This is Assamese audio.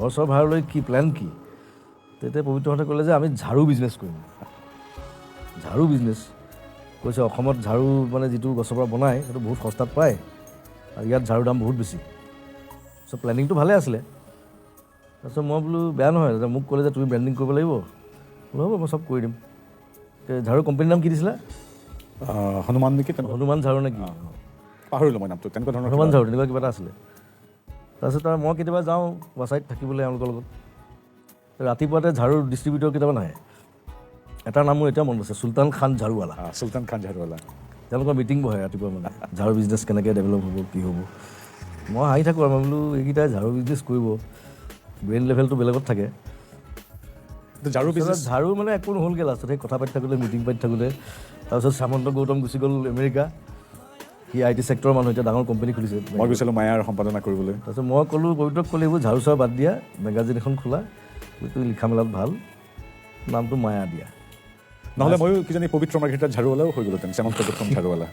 ঘৰ চৰ ভাড়া লৈ কি প্লেন কি? তেতিয়া পবিত্ৰহঁতে ক'লে যে আমি ঝাৰু বিজনেছ কৰিম। ঝাৰু বিজনেছ? কৈছে, অসমত ঝাৰু মানে যিটো গছৰ পৰা বনায়, সেইটো বহুত সস্তাত পায় আৰু ইয়াত ঝাৰুৰ দাম বহুত বেছি। চ' প্লেনিংটো ভালে আছিলে। তাৰপিছত মই বোলো বেয়া নহয়। তাৰপিছত মোক ক'লে যে তুমি ব্ৰেণ্ডিং কৰিব লাগিব। বোলো হ'ব, মই চব কৰি দিম। তে ঝাৰু কোম্পানীৰ নাম কি দিছিলা? হনুমান নেকি তেনেকুৱা। হনুমান ঝাৰু নে কি? পাহৰিলোঁ মই নামটো, তেনেকুৱা ধৰণৰ। হনুমান ঝাৰু, তেনেকুৱা কিবা এটা আছিলে। তাৰপিছত আৰু মই কেতিয়াবা যাওঁ ৱাছাইত থাকিবলৈ এওঁলোকৰ লগত। ৰাতিপুৱাতে ঝাৰুৰ ডিষ্ট্ৰিবিউটৰ কেইটামান আহে। এটাৰ নাম মোৰ এতিয়াও মনত আছে, চুলতান খান ঝাৰুৱালা। চুলতান খান ঝাৰুৱালা। তেওঁলোকৰ মিটিং বহে ৰাতিপুৱা, মানে ঝাৰু বিজনেছ কেনেকৈ ডেভেলপ হ'ব, কি হ'ব। মই হাঁহি থাকোঁ আৰু মই বোলো এইকেইটাই ঝাৰু বিজনেছ কৰিব, ব্ৰেইন লেভেলটো বেলেগত থাকে। ঝাৰু বিজনেছ। ঝাৰু মানে একো নহ'লগৈ লাষ্টত, সেই কথা পাতি থাকোঁতে, মিটিং পাতি থাকোঁতে। তাৰপিছত শ্যামন্ত গৌতম গুচি গ'ল আমেৰিকা। সি I T ছেক্টৰৰ মানুহ, এতিয়া ডাঙৰ কোম্পানী খুলিছে। মই গৈছিলোঁ মায়াৰ সম্পাদনা কৰিবলৈ। তাৰপিছত মই ক'লোঁ, পবিত্ৰক ক'লোঁ, এইবোৰ ঝাৰু চাৰু বাদ দিয়া, মেগাজিন এখন খোলা, তুমি লিখা মেলাত ভাল, নামটো মায়া দিয়া। নহ'লে ময়ো কিজানি পবিত্ৰ মাৰ্ঘেৰিটাত ঝাৰুৱালাও হৈ গ'লোহেঁতেন, শ্যামন্ত গৌতম ঝাৰুৱালা।